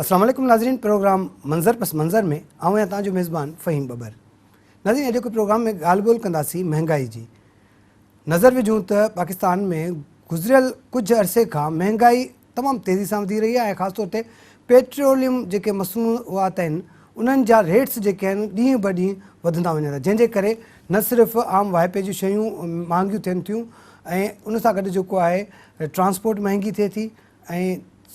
السلام عليڪم ناظرين پروگرام منظر پس منظر ۾ آئون آهيان توهان جو ميزبان فهيم ٻٻر ناظرين اڄوڪي پروگرام ۾ ڳالهه ٻولهه ڪنداسين مهنگائي جي نظر وجهون ته پاڪستان ۾ گذريل ڪجهه عرصي کان مهنگائي تمام تيزي سان وڌي رهي آهي ۽ خاص طور تي پيٽروليم جيڪي مصنوعات آهن انهن جا ريٽس جيڪي آهن ڏينهن به ڏينهن وڌندا وڃن ٿا جنهن جي ڪري نه صرف عام واهپي جون شيون مهانگيون ٿين ٿيون ۽ ان سان گڏ جيڪو آهي ٽرانسپورٽ مهنگي ٿئي ٿي ۽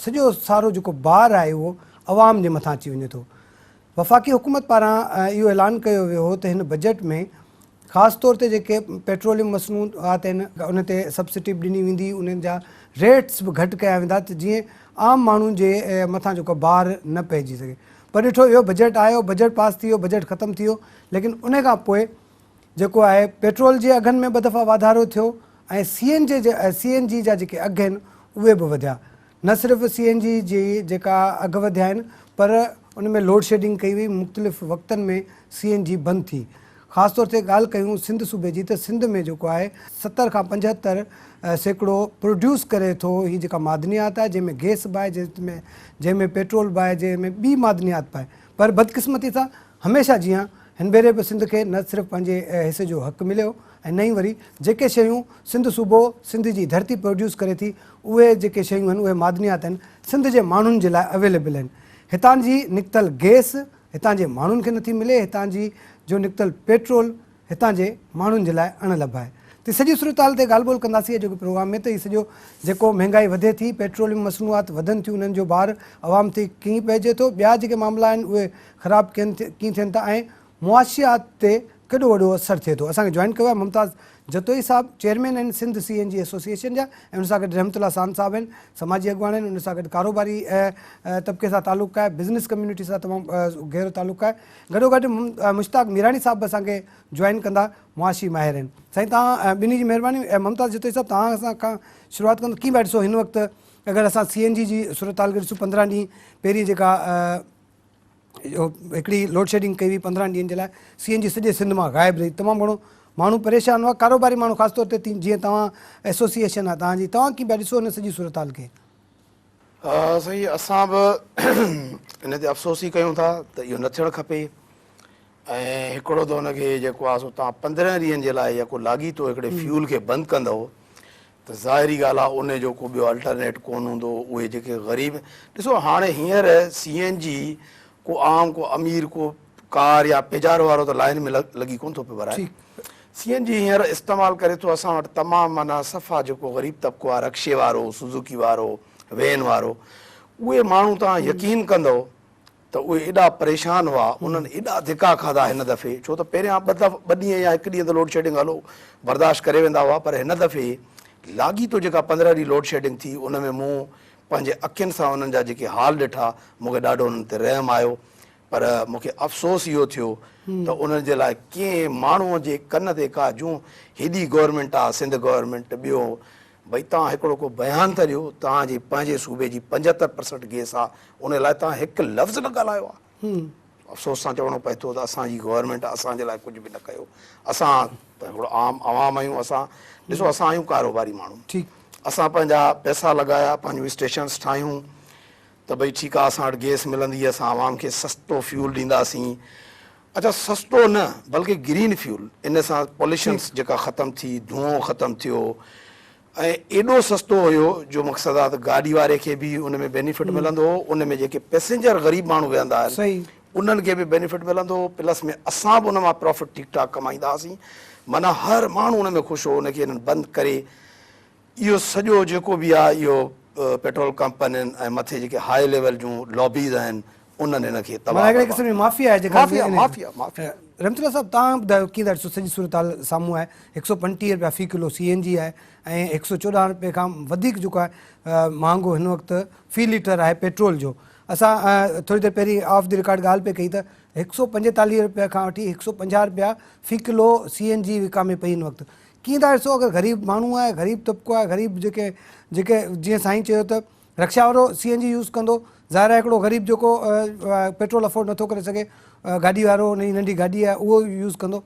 سڄو سارو جيڪو بار آهي اهو عوام جي مٿان اچي وڃي ٿو. وفاقي حڪومت پاران اهو اعلان ڪيو ويو هو ته هن بجيٽ ۾ خاص طور تي جيڪي پيٽروليم مصنوعات آهن ان تي سبسڊي به ڏني ويندي انهن جا ريٽس به گهٽ ڪيا ويندا ته جيئن عام ماڻهو جي مٿان جيڪو بار نه پئجي سگهي پر ڏٺو ويو بجيٽ آيو بجيٽ پاس ٿي ويو بجيٽ ختم ٿي ويو ليڪن ان کان پوء جيڪو آهي پيٽرول جي اگهن ۾ ٻه دفعا واڌارو ٿيو ۽ سي اين جي جي سي اين جي جا جيڪي اگهه آهن اهي به وڌيا نه صرف سي اين جي جي جيڪا اگهه وڌيا آهن پر ان ۾ لوڊ شيڊنگ ڪئي وئي مختلف وقتن ۾ سي اين جي بند ٿي خاص طور تي ڳالهه ڪيون سنڌ صوبي جي ته سنڌ ۾ جيڪو آهي 70 کان 75% پروڊيوس ڪري ٿو هي جيڪا معدنيات آهي جنهن ۾ گئس به آهي جنهن ۾ جنهن ۾ پيٽرول به آهي جنهن ۾ ٻي معدنيات به آهي پر بدقسمتي سان هميشه جيان هن ڀيري به سنڌ کي نه صرف پنهنجي حصي جو حق مليو ۽ نه ئي وري جيڪي شيون سنڌ صوبو سنڌ جي ڌرتي پروڊيوس ڪري ٿي اهي جيڪي شيون آهن اهي معدنيات آهن سنڌ جي ماڻهن جي لاء اويليبل آهن هتان جي نڪتل گئس هتان جي ماڻهن کي نٿي ملي هتان جي جو نڪتل پيٽرول هتان جي ماڻهن جي لاء اڻ لڀ آهي ته سڄي صورتحال تي ڳالهه ٻولهه ڪنداسين اڄوڪي پروگرام ۾ ته هي سڄو جيڪو مهنگائي وڌي ٿي پيٽروليم مصنوعات وڌن ٿيون انهن جو بار عوام تي ڪيئن پئجي ٿو ٻيا جيڪي معاملا آهن اهي خراب ڪين ڪيئن ٿين ٿا ۽ معاشيات تي ڪيڏو وڏو اثر ٿئي ٿو اسان کي جوائن ڪيو آهي ممتاز جتوئي صاحب چيئرمين آهن سنڌ سي اين جي ايسوسيئيشن جا ۽ ان سان گڏ رحمت الله ساند صاحب آهن سماجي اڳواڻ آهن ان سان گڏ ڪاروباري طبقي سان تعلق آهي بزنس ڪميونٽي سان تمام گهرو تعلق آهي گڏوگڏ مشتاق ميراڻي صاحب به اسان کي جوائن ڪندا معاشي ماهر آهن سائين توهان ٻنهي جي مهرباني ممتاز جتوئي صاحب توهان سان کان شروعات ڪندو ڪيئن پيا ڏسو هن وقت اگر اسان سي اين جي جي صورتحال کي ڏسون 15 ڏينهن پهرين جيڪا هڪڙي لوڊ شيڊنگ ڪئي وئي 15 ڏينهن جي لاء سي اين جي سڄي سنڌ مان غائب رهي تمام گهڻو ماڻهو پريشان هئا ڪاروباري ماڻهو خاص طور تي جيئن توهان ايسوسيئيشن آهي توهان جي توهان ڪيئن پيا ڏسو هن سڄي صورتحال کي سائين اسان به ان تي افسوس ئي ڪيون ٿا ته اهو نه ٿيڻ کپي ۽ هڪڙو ته ان کي جيڪو آهي سو توهان 15 ڏينهن جي لاء يا ڪو لاڳيتو هڪڙي فيول کي بند ڪندؤ ته ظاهري ڳالهه آهي ان جو ڪو ٻيو الٽرنيٽ ڪونه هوندو اهي جيڪي غريب ڏسو هاڻي هينئر سي اين جي ڪو عام ڪو امير ڪو ڪار يا پيجارو وارو ته لائن ۾ لڳي ڪونه ٿو پيو ڀرائي. سي اين جي هينئر استعمال ڪري ٿو اسان وٽ تمام معنيٰ صفا جيڪو غريب طبقو آهي رڪشي وارو، سوزوڪي وارو، وين وارو اهي ماڻهو توهان يقين ڪندؤ ته اهي ايڏا پريشان هئا انهن ايڏا ڌڪا کاڌا هن دفعي ڇو ته پهريان ٻه دفعا ٻه ڏينهن يا هڪ ڏينهن ته لوڊ شيڊنگ هلو برداشت ڪري ويندا هئا پر هن دفعي لاڳيتو جيڪا 15 ڏينهن لوڊ شيڊنگ ٿي ان ۾ مون پنهنجي اکين سان انهن جا جيڪي حال ڏٺا مون کي ڏاڍو انهن تي رحم آيو پر مون کي افسوس اهو ٿيو ته انهن جي لاء ڪنهن ماڻهوء جي ڪن تي ڪا جون، هيڏي گورنمينٽ آ، سنڌ گورنمينٽ، ٻيو ڀئي توهان هڪڙو ڪو بيان ته ڏيو، توهان جي پنهنجي صوبي جي 75 پرسنٽ گيس آ، ان لاء توهان هڪ لفظ نه ڳالهايو آ. افسوس سان چوڻو پئي ٿو ته اسان جي گورنمينٽ اسان جي لاء ڪجهه به نه ڪيو. اسان ته هڪڙو عام عوام آهيون، اسان ڏسو اسان آهيون ڪاروباري ماڻهو، اسان پنهنجا پئسا لڳايا، پنهنجون اسٽيشنس ٺاهيون، ته ڀئي ٺيڪ آ اسان وٽ گيس ملندي اسان عوام کي سستو فيول ڏينداسين اڇا سستو نه بلڪه گرين فيول ان سان پوليوشنس جيڪا ختم ٿي دونهون ختم ٿيو ۽ ايڏو سستو هيو جو مقصد آ ته گاڏي واري کي به ان ۾ بينيفٽ ملندو هو ان ۾ جيڪي پيسنجر غريب ماڻهو ويهندا آهن انهن کي به بينيفٽ ملندو هو پلس ۾ اسان به ان مان پرافٽ ٺيڪ ٺاڪ ڪمائيندا هئاسين معنيٰ هر ماڻهو ان ۾ خوش هو ان کي انهن بند ڪري اهو سڄو جيڪو به آهي اهو پيٽرول ڪمپنين ۽ مٿي جيڪي هاء ليول جون لابيز آهن انهن هن کي تباهه معنيٰ هڪڙي قسم جي مافيا آهي جيڪا مافيا مافيا مافيا. رحمت الله صاحب توهان ٻڌايو ڪيئن ٿا ڏسو سڄي صورتحال سامهون آهي 135 رپيا في ڪلو سي اين جي آهي ۽ 114 رپئي کان وڌيڪ جيڪو آهي مهانگو هن وقت في ليٽر آهي پيٽرول جو اسان ٿوري دير پهرين آف the record ڳالهه پئي ڪئي ته 145 رپيا کان وٺي 150 رپيا في ڪلو سي اين جي وڪامي پئي هن وقت ڪيئن ٿا ڏسو اگر غريب ماڻهو آهي غريب طبقو آهي غريب جيڪي جيڪي جيئن سائين چيو ته رڪشا وارو سي اين جي يوز ڪندو ظاهر آهي هڪڙو غريب جيڪو پيٽرول افورڊ نٿو ڪري سگهي گاڏي وارو ان جي ننڍي گاڏي آهي اهو يوز ڪندو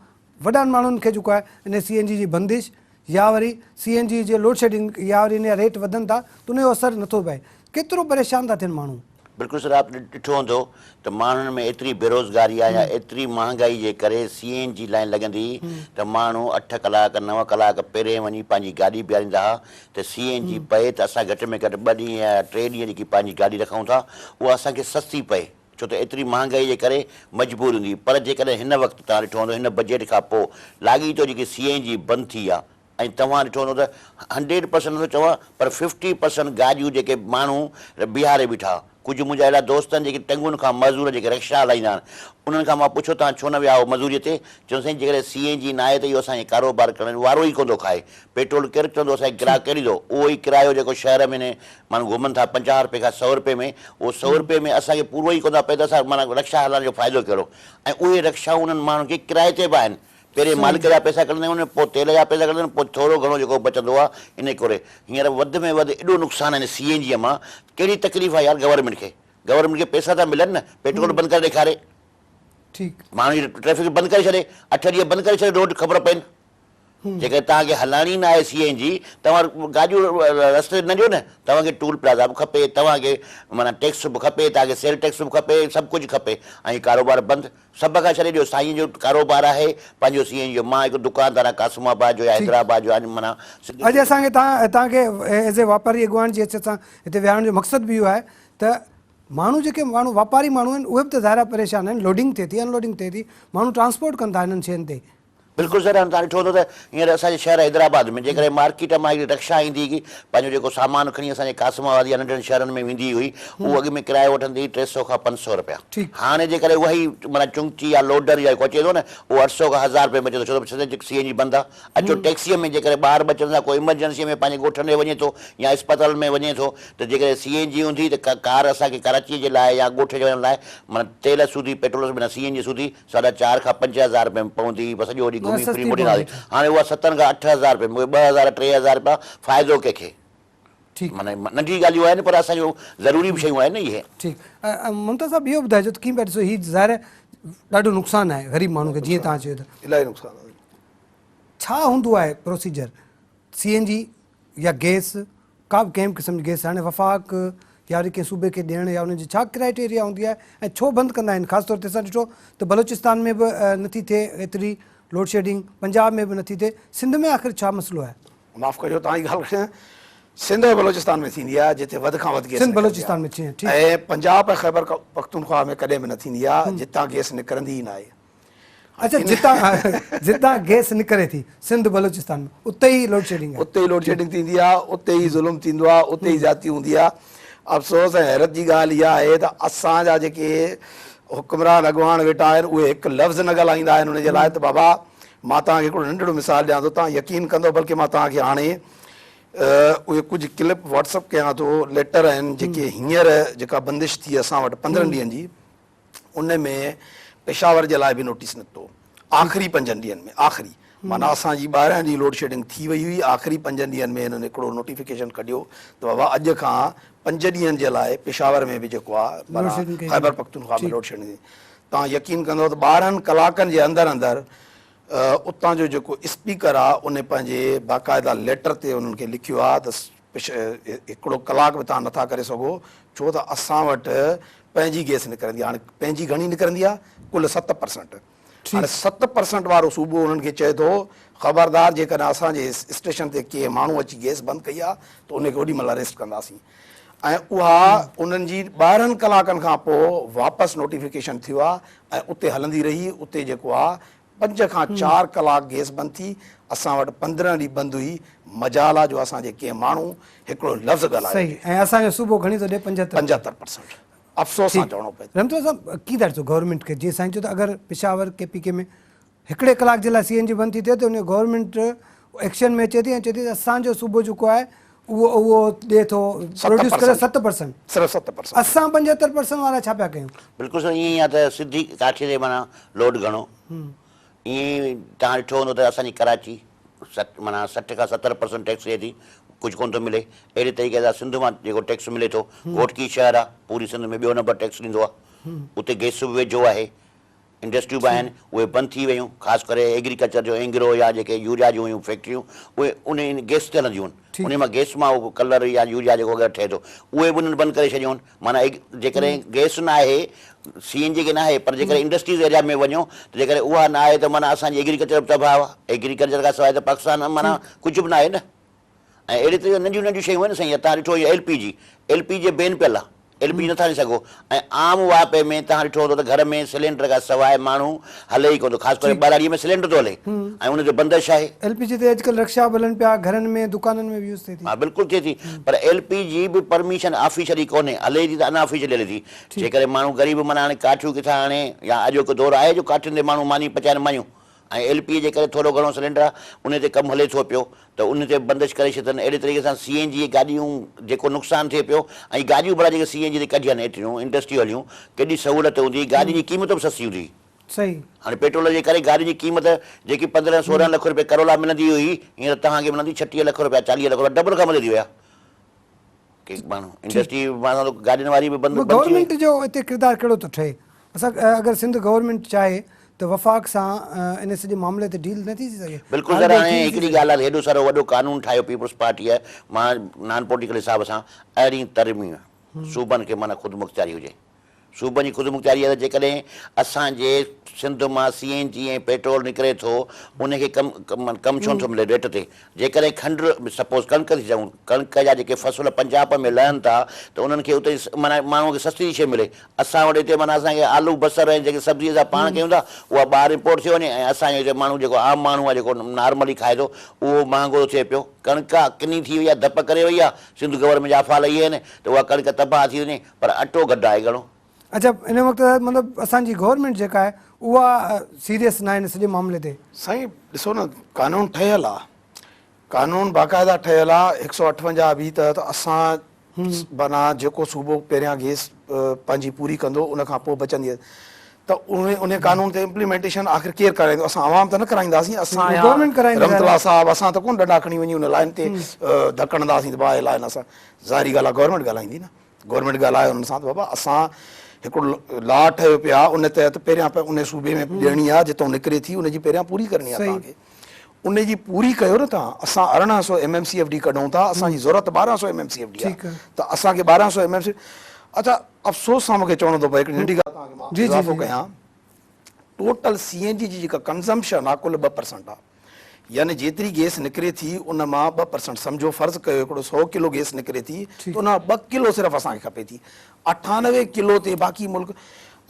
وڏن ماڻهن کي جيڪو آهي ان سي اين جي جي بندش يا وري سي اين جي جي لوڊ شيڊنگ يا وري ان جا ريٽ وڌن ٿا ته ان جو اثر نٿو پئي ڪيترو پريشان ٿا ٿين ماڻهو. بلڪل سر آپ ڏٺو هوندو ته ماڻهن ۾ ايتري بيروزگاري آهي يا ايتري مهانگائي جي ڪري سي اين جي لائين لڳندي هئي ته ماڻهو اٺ ڪلاڪ نو ڪلاڪ پهرين وڃي پنهنجي گاڏي بيهاريندا ها ته سي اين جي پئي ته اسان گهٽ ۾ گهٽ ٻه ڏينهن يا ٽي ڏينهن جيڪي پنهنجي گاڏي رکون ٿا اها اسان کي سستي پئي ڇو ته ايتري مهانگائي جي ڪري مجبوري هوندي هئي پر جيڪڏهن هن وقت توهان ڏٺو هوندو هن بجيٽ کان پوء لاڳيتو جيڪي سي اين جي بند ٿي آهي ۽ توهان ڏٺو هوندو ته هنڊريڊ پرسنٽ نٿو چوان پر ففٽي پرسنٽ گاڏيون جيڪي ماڻهو بيهاري بيٺا ڪجهه منهنجا اهڙا دوست آهن جيڪي ٽنگن کان معذور جيڪي رڪشا هلائيندا آهن انهن کان مان پڇيو توهان ڇو نه ويا آهيو مزوري تي چون سائين جيڪڏهن سي اين جي ناهي ته اهو اسان کي ڪاروبار ڪرڻ جو وارو ئي ڪونه ٿو کائي پيٽرول ڪير چوندو اسان کي گراهڪ ڪير ڏيندو اهو ئي ڪرايو جيڪو شهر ۾ ماڻهو گهمن ٿا 50 رپئي کان 100 رپئي ۾ اهو 100 رپئي ۾ اسان کي پورو ئي ڪونه ٿا پئي ته اسان معنيٰ رڪشا هلائڻ جو فائدو ڪهڙو ۽ اهي رڪشائون انهن ماڻهن کي ڪرائي تي به آهن پهرين مالڪ جا پئسا ڪڍندا آهيون پوء تيل جا پئسا ڪڍندا آهيون پوء ٿورو گهڻو جيڪو بچندو آهي انهي ڪري هينئر وڌ ۾ وڌ ايڏو نقصان آهي سي اين جي مان ڪهڙي تڪليف آهي يار گورنمينٽ کي گورنمينٽ کي پئسا ٿا ملن نه پيٽرول بند ڪري ڏيکاري ٺيڪ ماڻهن جي ٽريفڪ بند ڪري ڇڏي اٺ ڏينهن بند ڪري ڇڏي روڊ خبر پئين جيڪڏهن توهان کي هلائڻي نه آهي سي اين جي توهان گاڏيون رستي تي نه ڏيو نه توهان کي ٽول پلازا به کپي توهان کي معنيٰ ٽيڪس به کپي توهان کي سيل ٽيڪس به کپي سڀ ڪجهه کپي ۽ ڪاروبار بند سڀ کان ڇڏي ڏيو سائين جو ڪاروبار آهي پنهنجو سي اين جي جو مان هڪ دڪاندار آهيان قاسم آباد جو يا حيدرآباد جو آهيان معنيٰ سنڌ اڄ اسان کي توهان توهان کي ايز اي واپاري اڳواڻ جي حيثيت سان هتي ويهارڻ جو مقصد به اهو آهي ته ماڻهو جيڪي ماڻهو واپاري ماڻهو آهن اهي به ته ظاهر آهي پريشان آهن لوڊنگ ٿئي ٿي ان لوڊنگ ٿئي ٿي ماڻهو ٽرانسپورٽ ڪن ٿا انهن شين تي. بلڪل سر هاڻي توهان ڏٺو هوندو ته هينئر اسان جي شهر حيدرآباد ۾ جيڪڏهن مارڪيٽ مان هڪڙي رڪشا ايندي هئي پنهنجو جيڪو سامان کڻي اسان جي قاسم آباد يا ننڍن شهرن ۾ ويندي هئي اهو اڳ ۾ ڪرايو وٺندي هئي 300 کان 500 رپيا هاڻي جيڪڏهن اها ئي معنيٰ چنگچي يا لوڊر يا جيڪو اچي ٿو نه اهو 800 کان 1000 رپئي ۾ اچي ٿو ڇو ته سڄي سي اين جي بند آهي اچو ٽيڪسيء ۾ جيڪڏهن ٻار ٻچن سان ڪو ايمرجنسيء ۾ پنهنجي ڳوٺن ڏي وڃي ٿو يا اسپتالن ۾ وڃي ٿو ته جيڪڏهن سي اين جي هوندي ته ڪار اسان کي ڪراچيء جي لاء يا ڳوٺ جي وڃڻ لاء معنيٰ تيل سوڌي پيٽرول معنيٰ سي اين جي سوڌي ساڍا چار کان 5000 رپئي ۾ پوندي هئي، بس سڄو ڏينهن گهمي ڦري موٽينداسين. هاڻي اها ستن کان 8000 رپئي ۾ اهي 2000 3000 رپيا فائدو ڪنهن کي؟ معنيٰ ننڍي ڳالهيون آهن پر اسان جون ضروري به شيون آهن نه اهي. ٺيڪ ممتاز صاحب اهو ٻڌائجو ته ڪيئن پيا ڏسو هي ظاهر آهي ڏاڍو نقصان آهي غريب ماڻهو کي جيئن توهان چيو ته. الاهي نقصان آهي. ڇا هوندو آهي پروسيجر سي اين جي يا گئس ڪا به ڪنهن به قسم جي گئس هاڻي وفاق يا وري ڪنهن صوبي کي ڏيڻ يا انهن جي ڇا ڪرائيٽيريا هوندي آهي ۽ ڇو بند ڪندا آهن خاص طور تي اسان ڏٺو ته بلوچستان ۾ به نٿي ٿئي ايتري لوڊشيڊنگ پنجاب ۾ به نٿي ٿئي سنڌ ۾ آخر ڇا مسئلو آهي؟ معاف ڪجو توهان جي ڳالهه ڪريان سنڌ ۽ بلوچستان ۾ ٿيندي آهي جتي وڌ کان وڌ گئس سنڌ بلوچستان ۾ ٿيندي آهي ۽ پنجاب ۽ خيبر پختونخوا ۾ ڪڏهن به نه ٿيندي آهي جتان گئس نڪرندي ئي ناهي. اڇا جتان جتان گئس نڪري ٿي سنڌ بلوچستان ۾ اتي ئي لوڊشيڊنگ آهي. اتي ئي لوڊشيڊنگ ٿيندي آهي اتي ئي ظلم ٿيندو آهي اتي ئي زيادتي هوندي آهي افسوس ۽ حيرت جي ڳالهه اها آهي ته اسان جا جيڪي حڪمران اڳواڻ ويٺا آهن اهي هڪ لفظ نه ڳالهائيندا آهن ان جي لاء ته بابا مان توهان کي هڪڙو ننڍڙو مثال ڏيان ٿو توهان يقين ڪندو بلڪه مان توهان کي هاڻي اهي ڪجهه ڪلپ واٽس اپ ڪيان ٿو ليٽر آهن جيڪي هينئر جيڪا بندش ٿي اسان وٽ 15 ڏينهن جي ان ۾ پشاور جي لاء به نوٽيس نڪتو آخري پنجن ڏينهن ۾ آخري معنيٰ اسان جي 12 ڏينهن لوڊ شيڊنگ ٿي وئي هئي آخري پنجن ڏينهن ۾ هنن هڪڙو نوٽيفڪيشن ڪڍيو ته بابا اڄ کان پنج ڏينهن جي لاء پشاور ۾ به جيڪو آهي معنيٰ خيبر پختونخوا ۾ لوڊ شيڊنگ ٿي. توهان يقين ڪندو ته 12 ڪلاڪن جي اندر اندر اتان جو جيڪو اسپيڪر آهي ان پنهنجي باقاعده ليٽر تي انهن کي لکيو آهي ته هڪڙو ڪلاڪ به توهان نٿا ڪري سگهو ڇو ته اسان وٽ پنهنجي گئس نڪرندي آهي هاڻي پنهنجي گهڻي نڪرندي آهي ڪل 7 پرسنٽ هاڻي 7 پرسنٽ وارو صوبو انهن کي چئي ٿو خبردار جيڪڏهن اسان جي اسٽيشن تي ڪنهن ماڻهو اچي گئس بند ڪئي آهي ته ان کي اوڏي مهل اريسٽ ڪنداسين ۽ اها انهن جي 12 ڪلاڪن کان پوء واپس نوٽيفڪيشن ٿيو آهي ۽ اتي هلندي رهي اتي جيڪو آهي 5 کان 4 ڪلاڪ گئس بند ٿي، اسان وٽ 15 ڏينهن بند هئي، مجال آ جو اسان جي ڪنهن ماڻهو هڪڙو لفظ ڳالهايو صحيح هجي. ۽ اسان جو صوبو گهڻي ٿو ڏي 75. 75 پرسنٽ افسوس سان چوڻو پئي ٿو. رحمت الله صاحب ڪي ٿا ڏسو گورنمينٽ کي جيئن سائين چيو ته اگر پشاور ڪي پي ڪي ۾ هڪڙي ڪلاڪ جي لاء سي اين جي بند ٿي ٿئي ته ان گورنمينٽ ايڪشن ۾ اچي ٿي ۽ چئي ٿي ته اسان جو صوبو جيڪو آهي اهو اهو ڏي ٿو پروڊيوس ڪري 7 پرسنٽ صرف 7%. اسان 75 پرسنٽ وارا ڇا پيا ڪيون. بلڪل سر ائين ئي آ ته سڌي ڪاٺي تي معنيٰ لوڊ گهڻو ائين ئي توهان ڏٺو هوندو ته اسان جي ڪراچي 60 معنيٰ 60 کان 70 پرسنٽ ٽيڪس ڏئي ٿي ڪجهه ڪونه ٿو ملي اهڙي طريقي سان سنڌ مان جيڪو ٽيڪس ملي ٿو گهوٽڪي شهر آ پوري سنڌ ۾ ٻيو نمبر ٽيڪس ڏيندو آ اتي گئس به ويجهو آهي. انڊسٽريون به آهن اهي بند ٿي ويون خاص ڪري ايگريڪلچر جو اينگرو يا جيڪي يوريا جون هيون فيڪٽريون اهي ان گئس تي هلنديون هن انهي مان گئس مان اهو ڪلر يا يوريا جيڪو وغيره ٺهي ٿو اهي به انهن بند ڪري ڇڏيون آهن معنيٰ جيڪڏهن گئس نه آهي سي اين جي کي نه آهي پر جيڪڏهن انڊسٽريز ايريا ۾ وڃو ته جيڪڏهن اها نه آهي ته معنيٰ اسان جي ايگريڪلچر به تباهه آهي ايگريڪلچر کان سواء ته پاڪستان معنيٰ ڪجهه به نه آهي نه ۽ اهڙي طرح ننڍيون ننڍيون شيون آهن سائين تهان ڏٺو L P G L P G ban پيل آهي ايل پي جي نٿا ڏئي سگهو ۽ عام واهپي ۾ تهان ڏٺو هوندو ته گهر ۾ سلينڊر کان سواء ماڻهو هلي ئي ڪونه ٿو خاص ڪري ٻهراڙي ۾ سلينڊر ٿو هلي ۽ ان تي بندش آهي. ايل پي جي تي اڄڪلهه رڪشا به هلن پيا گهرن ۾ دڪانن ۾ به يوز ٿئي ٿي. ها بلڪل ٿئي ٿي پر ايل پي جي به پرميشن آفيشلي ڪونهي هلي ٿي ته ان آفيشلي هلي ٿي جيڪڏهن ماڻهو غريب معنيٰ هاڻي ڪاٺيون ڪٿان آڻي يا اڄوڪو دور آهي جو ڪاٺين تي ماڻهو ماني پچائن مانيون ۽ ايل پي جي ڪري ٿورو گهڻو سلينڊر آ انهي تي ڪم هلي ٿو پيو ته انهي تي بندش ڪري ڇڏن اهڙي طريقي سان سي اين جي گاڏيون جيڪو نقصان ٿئي پيو ۽ گاڏيون ڀلا جيڪي سي اين جي تي ڪڍين ايتريون انڊسٽريون هليون ڪيڏي سهولت هوندي گاڏين جي قيمت به سستي هوندي صحيح. هاڻي پيٽرول جي ڪري گاڏين جي قيمت جيڪي 15 16 لک روپيه ڪرولا ملندي هئي هينئر توهان کي ملندي 36 لک روپيا 40 لک روپيا ڊبل کان مٿي ٿي ويا ڪي ماڻهو انڊسٽري ماڻهو گاڏين واري به بند بند ٿي وئي. گورنمينٽ جو اتي ڪردار ڪهڙو ٿو ٺهي؟ اسان اگر سنڌ گورنمينٽ چاهي ته وفاق سان ان سڄي معاملي تي ڊيل نه ٿي ٿي سگهي؟ بلڪل سر هاڻي هڪڙي ڳالهه آهي هيڏو سارو وڏو قانون ٺاهيو پيپلز پارٽيء مان نان پوليٽيڪل حساب سان ارڙهين ترميم صوبن کي معنيٰ خودمختياري هجي صوبن جي خودمختياري آهي ته جيڪڏهن اسان جي سنڌ مان سي اين جي ۽ پيٽرول نڪري ٿو ان کي ڪم ڪم ڇو نٿو ملي ريٽ تي جيڪڏهن کنڊ سپوز ڪڻڪ ٿي چئون ڪڻڪ جا جيڪي فصل پنجاب ۾ لهن ٿا ته انهن کي اتي معنيٰ ماڻهو کي سستي ٿي شيء ملي اسان وٽ هتي معنيٰ اسان کي آلو بصر ۽ جيڪي سبزي اسان پاڻ ڪيون ٿا اها ٻاهر امپورٽ ٿيو وڃي ۽ اسان جو هتي ماڻهو جيڪو عام ماڻهو آهي جيڪو نارملي کائي ٿو اهو مهانگو ٿو ٿئي پيو ڪڻڪ آهي ڪني ٿي وئي آهي ڌپ ڪري وئي آهي سنڌ گورنمينٽ جا افعال اهي آهن ته اها ڪڻڪ تباهه ٿي وڃي پر اٽو گهٽ آهي گهڻو. اڇا ان وقت مطلب اسان جي گورنمينٽ جيڪا آهي اها سيريس ناهي ان سڄي معاملي تي. سائين ڏسو نه قانون ٺهيل آ قانون باقاعده ٺهيل آ هڪ سئو اٺونجاهه بي تحت اسان بنا جيڪو صوبو پهريان گيس پنهنجي پوري ڪندو ان کان پوء بچندي ته اهي ان قانون تي امپليمينٽيشن آخر ڪير ڪرائيندو اسان عوام ته نه ڪرائينداسين اسان يا رحمت الله صاحب اسان ته ڪونه ڏنڊا کڻي وڃي ان لائن تي ڌڪ هڻنداسين ته ڀاء هي لائن اسان ظاهري ڳالهه آ گورنمينٽ ڳالهائيندي نه گورنمينٽ ڳالهايو انهن سان ته بابا اسان هڪڙو لا ٺهيو پيو آهي ان تحت پهريان ان صوبي ۾ ڏيڻي آهي جتان نڪري ٿي ان جي پهريان پوري ڪرڻي آهي توهان کي ان جي پوري ڪيو نه توهان اسان 1800 M M C F D ڪڍون ٿا اسان جي ضرورت 1200 M M C F D آهي ته اسان کي 1200 ايم ايم سي اڇا افسوس سان مونکي چوڻو ٿو پئي هڪڙي ننڍي ڳالهه توهان کي مان اضافو ڪيان ٽوٽل سي اين جي جي جيڪا ڪنزمپشن آهي ڪل 2% آهي يعني جيتري گيس نڪري ٿي ان مان 2% سمجهو فرض ڪيو هڪڙو سئو ڪلو گيس نڪري ٿي ته ان مان ٻه ڪلو صرف اسان کي کپي ٿي 98 ڪلو تي باقي ملڪ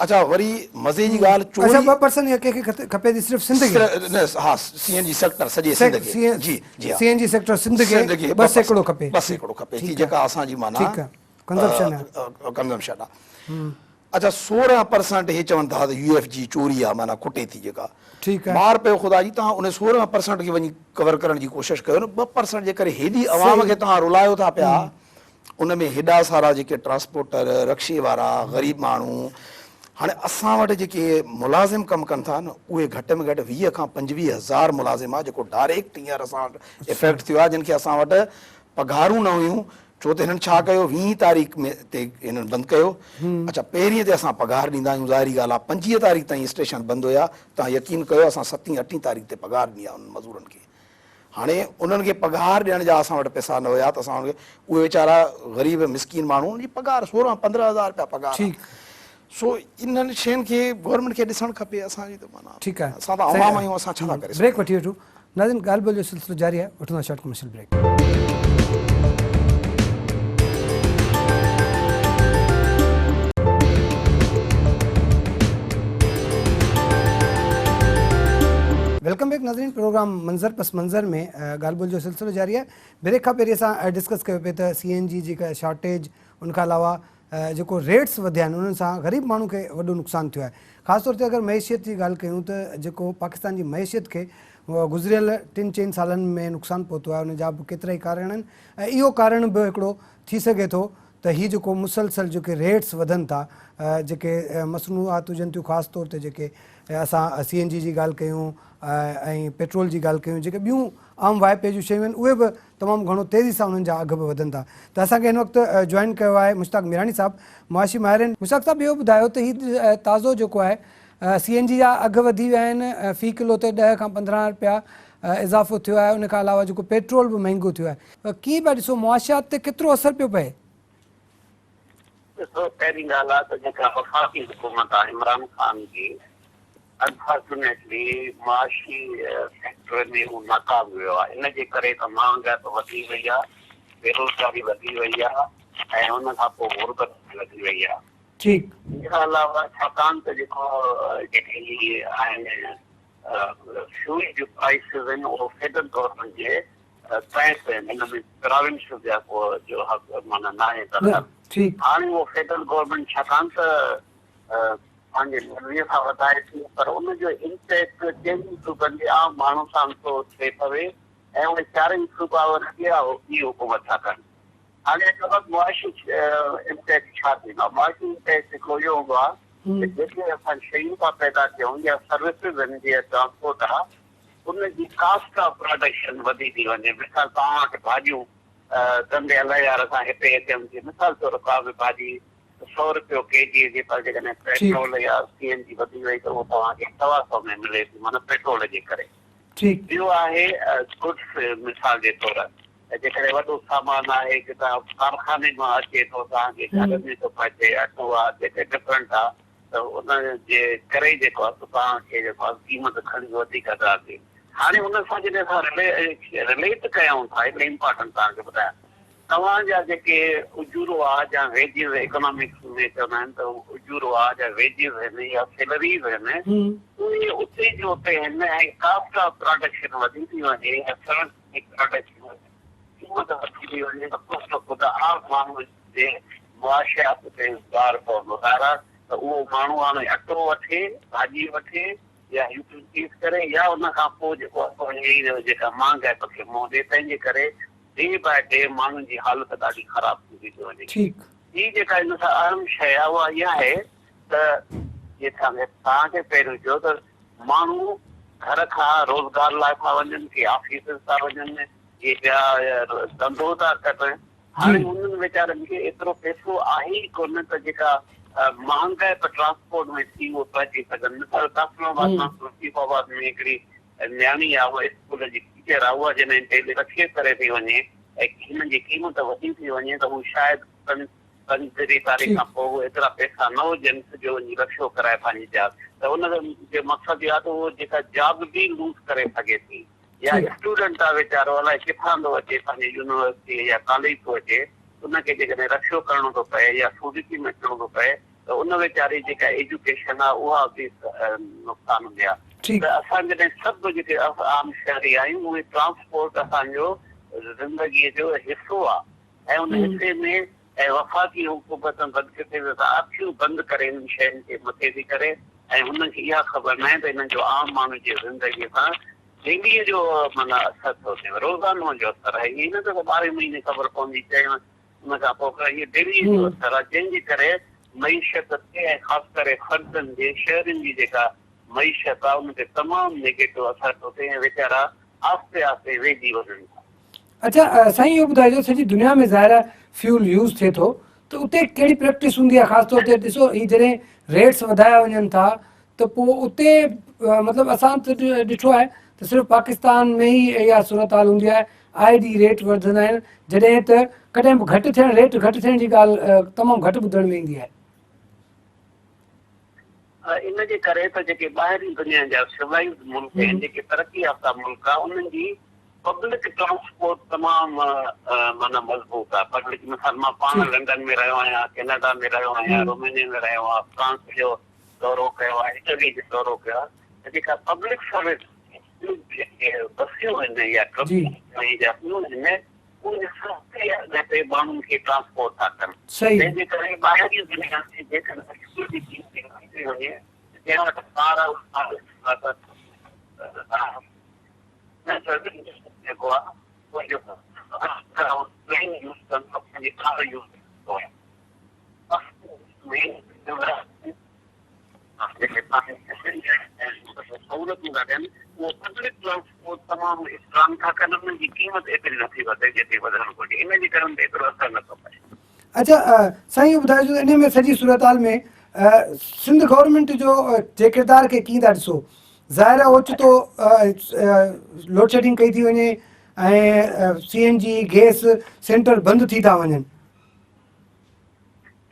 اڇا وري مزي جي ڳالهه چوري اڇا 2% يا ڪنهن کي کپي ٿي صرف سنڌ کي نه ها سي اين جي سيڪٽر سڄي سنڌ کي جي جي سي اين جي سيڪٽر سنڌ کي 2% کپي 2% کپي ٿي جيڪا اسان جي معنيٰ ٺيڪ آ ڪنزمپشن آ ڪنزمپشن آ اڇا 16 پرسنٽ هي چون ٿا ته يو ايف جي چوري آ معنيٰ کٽي ٿي جيڪا ٺيڪ آ مار پيو خدا جي توهان ان 16 پرسنٽ کي وڃي ڪور ڪرڻ جي ڪوشش ڪيو نه 2 پرسنٽ جي ڪري هيڏي عوام کي توهان رلايو ٿا پيا ان ۾ هيڏا سارا جيڪي ٽرانسپورٽر رڪشي وارا غريب ماڻهو هاڻي اسان وٽ جيڪي ملازم ڪم ڪن ٿا نه اهي گهٽ ۾ گهٽ 20 کان 25 هزار ملازم آ جيڪو ڊائريڪٽ هينئر اسان وٽ افيڪٽ ٿيو آ جن کي اسان وٽ پگهارون نه هيون ڇو ته هنن ڇا ڪيو ويهين تاريخ ۾ تي هنن بند ڪيو اڇا پهرين تي اسان پگهار ڏيندا آهيون ظاهري ڳالهه آهي 25 تاريخ تائين اسٽيشن بند هيا توهان يقين ڪيو اسان ستين اٺين تاريخ تي پگهار ڏني آهي انهن مزورن کي هاڻي انهن کي پگهار ڏيڻ جا اسان وٽ پئسا نه هيا ته اسان انهن کي اهي ويچارا غريب مسڪين ماڻهو انهن جي پگهار 16 15 هزار رپيا پگهار ٺيڪ سو انهن شين کي گورنمينٽ کي ڏسڻ کپي اسان جي ته معنيٰ ٺيڪ آهي اسان ته عوام آهيون اسان ڇا ٿا ڪري بريڪ وٺي وٺون ناظرين ڳالهه ٻولهه جو سلسلو جاري آهي وٺون ٿا short commercial break. Welcome back ناظرين پروگرام منظر پس منظر ۾ ڳالهه ٻولهه جو سلسلو جاري آهي بريڪ کان پهرين اسان ڊسڪس ڪيو پئي ته سي اين جي جيڪا شارٽيج ان کان علاوه جيڪو ريٽس وڌيا آهن انهن سان غريب ماڻهو کي وڏو نقصان ٿيو آهي خاص طور تي اگر معيشيت جي ڳالهه ڪيون ته جيڪو پاڪستان جي معيشيت کي گذريل ٽن چئن سالن ۾ نقصان پهتو آهي ان جا به ڪيترائي ڪارڻ آهن ۽ اهو ڪارڻ به هڪڙو ٿي سگهي ٿو ته هي جيڪو مسلسل جيڪي ريٽس وڌن ٿا جيڪي مصنوعات هجن ٿيون خاص طور تي جيڪي اسان سي اين جي جي ڳالهه ڪيون ۽ پيٽرول جي ڳالهه ڪيون جيڪي ٻيون عام واهپي جون شيون آهن اهي به تمام گهڻو تيزي سان انهن جا اگهه به وڌن ٿا ته اسان کي هن وقت جوائن ڪيو آهي مشتاق ميراڻي صاحب معاشي ماهر آهن. مشتاق صاحب اهو ٻڌايو ته هي تازو جيڪو آهي سي اين جي جا اگهه وڌي ويا آهن في ڪلو تي ڏهه کان 15 رپيا اضافو ٿيو آهي ان کان علاوه جيڪو پيٽرول به مهنگو ٿيو آهي ڪيئن پيا ڏسو معاشيات تي ڪيترو اثر پيو پئي؟ ڏسو پهرين ڳالهه آهي ته جيڪا وفاقي حڪومت آهي عمران خان جي انفارچونيٽلي معاشي سيڪٽر ۾ هو ناڪام ويو آهي ان جي ڪري ته مهانگائي به وڌي وئي آهي بيروزگاري وڌي وئي آهي ۽ ان کان پوء غربت به وڌي وئي آهي ٺيڪ. ان کان علاوه ڇاڪاڻ ته جيڪو جيڪي هي آهن فيول جون پرائسز آهن اهو فيڊرل گورنمينٽ جي تحت آهن ان ۾ پراونشل جا ڪو جو حق معنيٰ ناهي دخل. هاڻي اهو فيڊرل گورنمينٽ ڇاڪاڻ ته پنهنجي مرضي سان وڌائي ٿي پر ان جو امپيڪٽ چئني صوبن جي عام ماڻهو سان ٿو ٿئي پوي ۽ اهي چارئي صوبا وري اها ئي حڪومت ٿا ڪن. هاڻي ان وقت معاشي امپيڪٽ ڇا ٿيندو آهي؟ معاشي امپيڪٽ هڪڙو اهو هوندو آهي ته جيڪي اسان شيون ٿا پيدا ڪيون يا سروسز آهن جيئن ٽرانسپورٽ آهي ان جي ڪاسٽ آف پراڊڪشن وڌي ٿي وڃي. مثال توهان وٽ ڀاڄيون ڌنڌي الله يار سان هتي اچن ٿيون مثال طور ڪا به ڀاڄي سئو رپيو ڪي جي جي پر جيڪڏهن پيٽرول يا سي اين جي وڌي وئي ته اهو توهان کي سوا سئو ۾ ملي ٿي معنيٰ پيٽرول جي ڪري. ٻيو آهي گڊس مثال جي طور ته جيڪڏهن وڏو سامان آهي ڪٿان ڪارخاني مان اچي ٿو توهان جي گهر ۾ ٿو پهچي اٽو آهي جيڪي ڊفرنٽ آهي ته ان جي ڪري جيڪو آهي سو توهان کي جيڪو آهي قيمت کڻي وڌيڪ ادا ٿئي هاڻي ان سان جڏهن اسان رليٽ ڪيون ٿا هڪڙي امپارٽنٽ توهان کي ٻڌايان توهان جا جيڪي اجورو آهي يا ويجز اڪنامڪس ۾ چوندا آهن ته اجورو آهي يا ويجز آهن يا سيلريز آهن اهي اتي جو اتي آهن ۽ ڪاسٽ آف پراڊڪشن وڌي ٿي وڃي يا سروس قيمت وڌي ٿي وڃي ته خود بخود عام ماڻهو جي معاشيات تي بار پوندو. ظاهر آهي ته اهو ماڻهو هاڻي اٽو وٺي، ڀاڄي وٺي يا يوٽيلٽيز ڪري يا ان کان پوء جيڪو آهي جيڪا مهانگائپ کي منهن ڏئي تنهن جي ڪري ڊي باء ڊي ماڻهن جي حالت ڏاڍي خراب ٿيندي ٿي وڃي. ٻي جيڪا ان سان اهم شيء آهي اها اها آهي ته جيئن توهان کي پهريون چيو ته ماڻهو گهر کان روزگار لاء ٿا وڃن، ڪي آفيسز ٿا وڃن، ڪي ٻيا ڌنڌو ٿا ڪن. هاڻي انهن ويچارن کي ايترو پئسو آهي ئي ڪونه ته جيڪا مهانگائپ ٽرانسپورٽ ۾ ٿي اهو پهچي سگهن. مثال قاسم آباد مان لطيف آباد ۾ هڪڙي نياڻي آهي اها اسڪول جي ٽيچر آهي اها جڏهن ڊيلي رڪشي ڪري ٿي وڃي ۽ هن جي قيمت وڌي ٿي وڃي ته هو شايد پنجٽيهه تاريخ کان پوء اهي ايترا پئسا نه هجنس جو وڃي رڪشو ڪرائي پنهنجي جاب ته ان جو مقصد اهو آهي ته اهو جيڪا جاب به لوز ڪري سگهي ٿي يا اسٽوڊنٽ آهي ويچارو الائي ڪٿان ٿو اچي پنهنجي يونيورسٽي يا ڪاليج ٿو اچي ان کي جيڪڏهن رڪشو ڪرڻو ٿو پئي يا سوزوڪي ۾ اچڻو ٿو پئي ته ان ويچاري جيڪا ايجوڪيشن آهي اها به نقصان ۾ آهي ته اسان جڏهن سڀ جيڪي عام شهري آهيون اهي ٽرانسپورٽ اسان جو زندگي جو حصو آهي ۽ ان حصي ۾ ۽ وفاقي حڪومت بدقسمتي سان اکيون بند ڪري انهن شين کي مٿي ٿي ڪري ۽ هنن کي اها خبر ناهي ته انهن جو عام ماڻهو جي زندگي سان ڊيلي جو معنيٰ اثر ٿو ٿئي روزانو جو اثر آهي ائين نه ته ٻارهين مهيني خبر پوندي چئين ان کان پوء پر اهو ڊيلي جو اثر آهي جنهن جي ڪري معيشت تي ۽ خاص ڪري فردن جي شهرين جي جيڪا معيشت آهي ان تي تمام نيگيٽو اثر ٿو ٿئي ۽ ويچارا آهستي آهستي ويهجي وڃن ٿا. اڇا سائين اهو ٻڌائجو سڄي دنيا ۾ ظاهر آهي فيول يوز ٿئي ٿو ته اتي ڪهڙي پريڪٽس هوندي آهي خاص طور تي ڏسو هي جڏهن ريٽس وڌايا وڃن ٿا ته پوء اتي مطلب اسان ته ڏٺو آهي ته صرف پاڪستان ۾ ئي اها صورتحال هوندي آهي آئي ڊي ريٽ وڌندا آهن جڏهن ته ڪڏهن به گهٽ ٿيڻ ريٽ گهٽ ٿيڻ جي ڳالهه تمام گهٽ ٻڌڻ ۾ ايندي آهي. ان جي ڪري ته جيڪي ٻاهرين دنيا جا سولائيزڊ ملڪ آهن جيڪي ترقي يافته ملڪ آهن انهن جي پبلڪ ٽرانسپورٽ تمام معنيٰ مضبوط آهي پبلڪ مثال مان پاڻ لنڊن ۾ رهيو آهيان ڪينيڊا ۾ رهيو آهيان رومينيا ۾ رهيو آهيان فرانس جو دورو ڪيو آهي اٽلي جو دورو ڪيو آهي ته جيڪا پبلڪ سروس بسيون آهن يا ٽرڪون يا ٻيون آهن اهي سستي اگهه تي ماڻهن کي ٽرانسپورٽ ٿا ڪن تنهن جي ڪري ٻاهرين دنيا ۾ جيڪڏهن فيول جي قيمت وڌي ٿي وڃي ته جنهن وٽ ڪار آهي جيڪو آهي پلين يوز ڪندو پنهنجي ڪار يوز ڪندو آهي جيڪي سهولتون ٿا ڏين اهو پبلڪ ٽرانسپورٽ تمام اسٽرانگ ٿا ڪن انهن جي قيمت ايتري نٿي وڌي جيتري وڌڻ گهرجي ان جي ڪري ان تي ايترو اثر نٿو پئي. اڇا سائين اهو ٻڌائجو ته انهي ۾ سڄي صورتحال ۾ سنڌ گورنمينٽ جو جي ڪردار کي ڪيئن ٿا ڏسو؟ ظاهر آهي اوچتو لوڊشيڊنگ ڪئي ٿي وڃي ۽ C N G gas centre بند ٿي ٿا وڃن.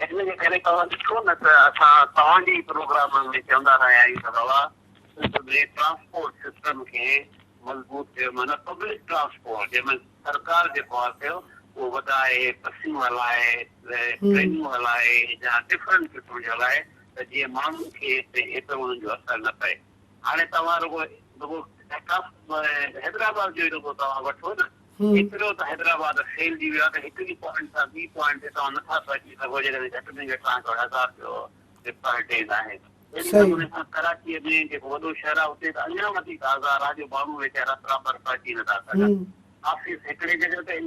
ان جي ڪري توهان ڏٺو نه ته اسان توهان جي ئي پروگرامن ۾ چوندا رهيا آهيون ته بابا سنڌ ۾ ٽرانسپورٽ سسٽم کي مضبوط ڪيو معنيٰ پبلڪ ٽرانسپورٽ جنهن ۾ سرڪار جيڪو آهي سو اهو وڌائي بسيون هلائي ٽرينون هلائي يا ڊفرنٽ قسم جون هلائي ته جيئن ماڻهن کي هتي ايترو انهن جو اثر نه پئي. هاڻي توهان رڳو رڳو حيدرآباد جو ئي رڳو توهان وٺو نه ايترو ته حيدرآباد ڦهلجي ويو آهي ته هڪڙي پوائنٽ کان ٻي پوائنٽ تي توهان نٿا پهچي سگهو جيڪڏهن گهٽ ۾ گهٽ توهان کي 1000 رپيو پر ڊي ناهي. اهڙي نموني سان ڪراچيء ۾ جيڪو وڏو شهر آهي اتي ته اڃا وڌيڪ آزار آهي جو ماڻهو ويچارا پراپر پهچي نٿا سگهن. آفيس هڪڙي جڳهه تي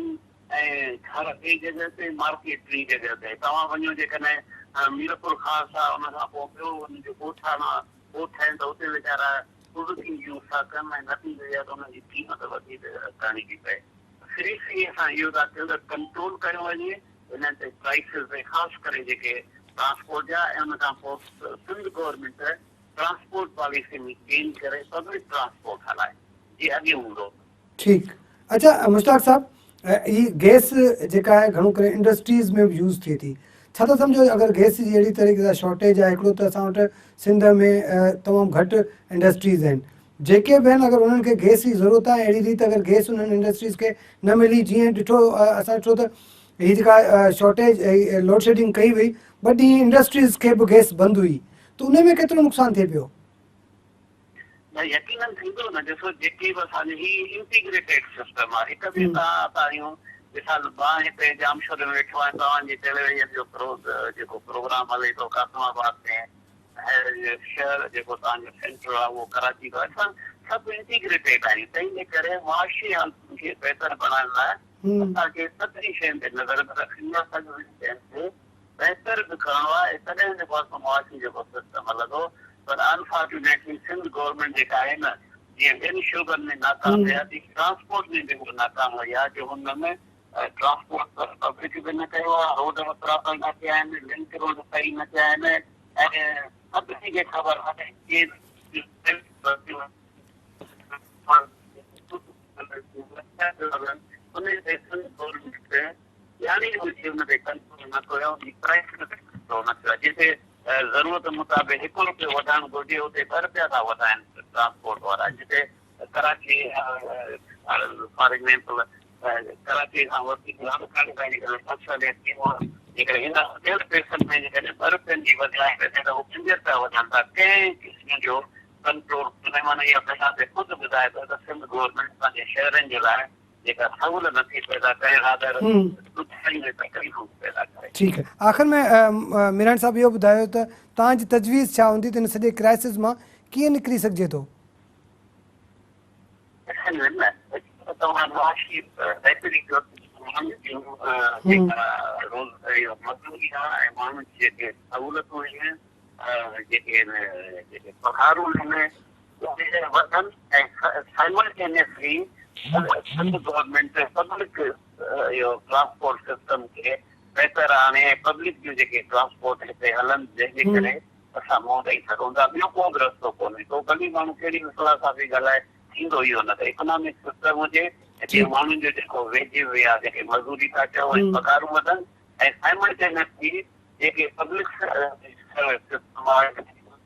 ۽ گهر ٻي جڳهه تي، مارڪيٽ ٽين جڳهه تي. توهان وڃو جيڪڏهن ميرپورخاص آهي ان کان پوء ٻيو ان جو ڳوٺاڻا ڳوٺ آهن ته اتي ويچارا سوزوڪي يوز ٿا ڪن ۽ نتيجو اهو آهي ته انهن جي قيمت وڌيڪ ڪرڻي ٿي پئي. فري فري اسان اهو ٿا چئون ته ڪنٽرول ڪيو وڃي انهن تي پرائسز تي خاص ڪري جيڪي ٽرانسپورٽ جا ۽ ان کان پوء Sindh government transport policy ۾ change ڪري پبلڪ ٽرانسپورٽ هلائي جيئن اڳي هوندو هو. ٺيڪ اڇا مشتاق صاحب هي گئس جيڪا آهي گهڻو ڪري انڊسٽريز ۾ به يوز ٿئي ٿي ڇا ٿا سمجهو اگر گئس جي اهڙي طريقي سان شارٽيج آهي هڪڙو ته اسان وٽ سنڌ ۾ تمام گهٽ انڊسٽريز آهن جيڪي به آهن اگر انهن کي گئس جي ضرورت آهي اهڙي ريت اگر گئس انهن انڊسٽريز کي نه ملي جيئن ڏٺو اسان ڏٺو ته هي جيڪا شارٽيج لوڊشيڊنگ ڪئي وئي ٻه ڏينهن انڊسٽريز کي به گئس بند هئي ته ان ۾ ڪيترو نقصان ٿئي پيو؟ نه يقينن ٿيندو نه ڏسو جيڪي به اسان جو هي انٽيگريٽيڊ سسٽم آهي هڪ ٻئي سان اسان آهيون مثال مان هتي ڄامشوري ۾ ويٺو آهيان توهان جي ٽيليويزن جو جيڪو پروگرام هلي ٿو قاسم آباد ۾ شهر جيڪو توهان جو سينٽر آهي اهو ڪراچي ٿو اسان سڀ انٽيگريٽيڊ آهيون تنهن جي ڪري معاشي حالتن کي بهتر بڻائڻ لاء اسان کي سڀني شين تي نظر به رکڻي آهي سڀني شين تي بهتر به ڪرڻو آهي تڏهن جيڪو آهي سو معاشي جيڪو سسٽم هلندو پر انفارچونيٽلي سنڌ گورنمينٽ جيڪا آهي نه جيئن ٻين شعبن ۾ ناڪام وئي آهي تيئن ٽرانسپورٽ ۾ به اها ناڪام وئي آهي جو هن ۾ ٽرانسپورٽ پبلڪ به نه ڪيو آهي روڊ به پراپر نه ٿيا آهن لنڪ روڊ صحيح نه ٿيا آهن ۽ سڀني کي خبر آهي انهي تي سنڌ گورنمينٽ ڄاڻي ٻجهي ان تي ڪنٽرول نه ڪيو ۽ پرائسن تي ڪنٽرول نه ٿيو آهي جتي ضرورت مطابق هڪ روپيو وڌائڻ گهرجي اتي ٻه روپيا ٿا وڌائن ٽرانسپورٽ وارا جتي ڪراچي فار ايگزامپل ڪراچي کان وٺي لاڙڪاڻي تائين جيڪڏهن بس هلي ٿي اها جيڪڏهن هن ڏيڍ پئسن ۾ جيڪڏهن ٻه روپين جي وڌائي پئي ته هو پنج روپيا وڌائن ٿا ڪنهن قسم جو ڪنٽرول ڪونهي معنيٰ اها بنا خود ٻڌائي پيو ته سنڌ گورنمينٽ پنهنجي شهرين جي لاء جيڪا سهولت نٿي پيدا ڪري رادر ڏکيائيون ۽ تڪليفون ٿي پيدا ڪري. ٺيڪ آهي آخر ۾ ميراڻي صاحب اهو ٻڌايو ته توهان جي تجويز ڇا هوندي ته ان سڄي ڪرائسز مان ڪيئن نڪري سگهجي ٿو؟ توهان معاشي بهتري ڪيو ته ماڻهن جون جيڪا روز مزدوري آهي ۽ ماڻهن جون جيڪي سهولتون آهن جيڪي جيڪي پگهارون آهن اهي وڌن ۽ سائملٽينيسلي سنڌ گورنمينٽ پبلڪ اهو ٽرانسپورٽ سسٽم کي بهتر آڻي ۽ پبلڪ جون جيڪي ٽرانسپورٽ هتي هلن جنهن جي ڪري اسان منهن ڏئي سگهون ٿا ٻيو ڪو به رستو ڪونهي ڪو ڀلي ماڻهو ڪهڙي به فلاسافي ڳالهائي ٿيندو اهو نه ته اڪنامڪ سسٽم هجي جيئن ماڻهن جو جيڪو ويجز يا جيڪي مزوري ٿا چئو ۽ پگهارون وڌن ۽ سائملٽينيسلي جيڪي پبلڪ سسٽم آهي ان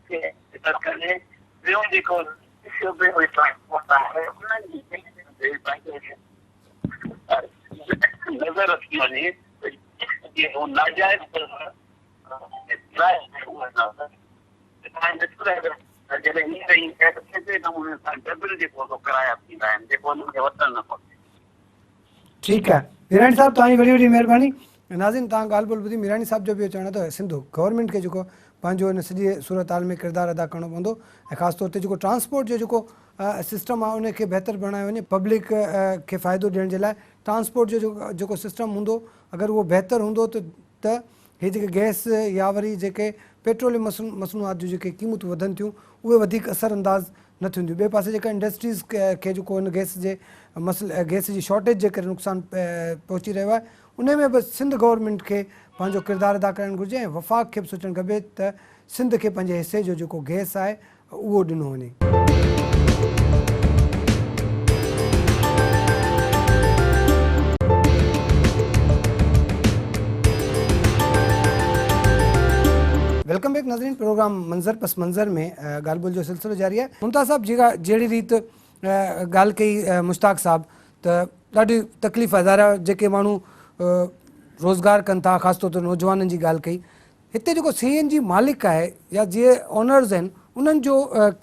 کي بهتر ڪجي ٻيو جيڪو شعبي ۾ ٽرانسپورٽ آهي انهن جي پنهنجي نظر رکي وڃي ته جيئن هو ناجائز جڏهن هي رهي ته سڌي نموني سان ڊبل جيڪو ڪرايا ٿيندا آهن جيڪو انهن کي وٺڻ نه کپي. ٺيڪ آهي ميراڻي صاحب توهان جي وڏي وڏي مهرباني. ناظرين توهان ڳالهه ٻولهه ٻڌي ميراڻي صاحب جو به اهو چوڻ آهي ته سنڌ گورنمينٽ کي جيڪو پنهنجو ان سڄي صورتحال ۾ ڪردار ادا ڪرڻو پوندو ۽ خاص طور تي جيڪو ٽرانسپورٽ جو جيڪو سسٽم آهي ان کي بهتر بڻايو وڃي پبلڪ کي فائدو ڏيڻ جي لاء ٽرانسپورٽ جو جيڪو سسٽم هوندو اگر اهو بهتر هوندو ته ته هي جيڪي گئس يا وري جيڪي پيٽروليم مصنوعات جون جيڪي قيمتون وڌن ٿيون اهي وڌيڪ اثر انداز نه ٿينديون ٻئي پاسي جيڪا انڊسٽريز کي جيڪو هن گئس جي مسئلي گئس جي شارٽيج جي ڪري نقصان پهچي رهيو آهي انهي ۾ به سنڌ گورنمينٽ کي پنهنجو ڪردار ادا ڪرڻ گهرجي ۽ وفاق کي به سوچڻ کپي ته سنڌ کي پنهنجي حصي جو جيڪو گئس آهي اهو ڏنو وڃي. Welcome back ناظرين پروگرام منظر پس منظر ۾ ڳالهه ٻولهه جو سلسلو جاري آهي. ممتاز صاحب جيڪا جهڙي ريت ڳالهه ڪئي مشتاق صاحب ته ڏاڍي تڪليف آهي ظاهر آهي جيڪي ماڻهو روزگار ڪن ٿا خاص طور تي نوجوانن جي ڳالهه ڪئي هتي جيڪو سي اين جي مالڪ آهي يا جي اونرز آهن انهن جو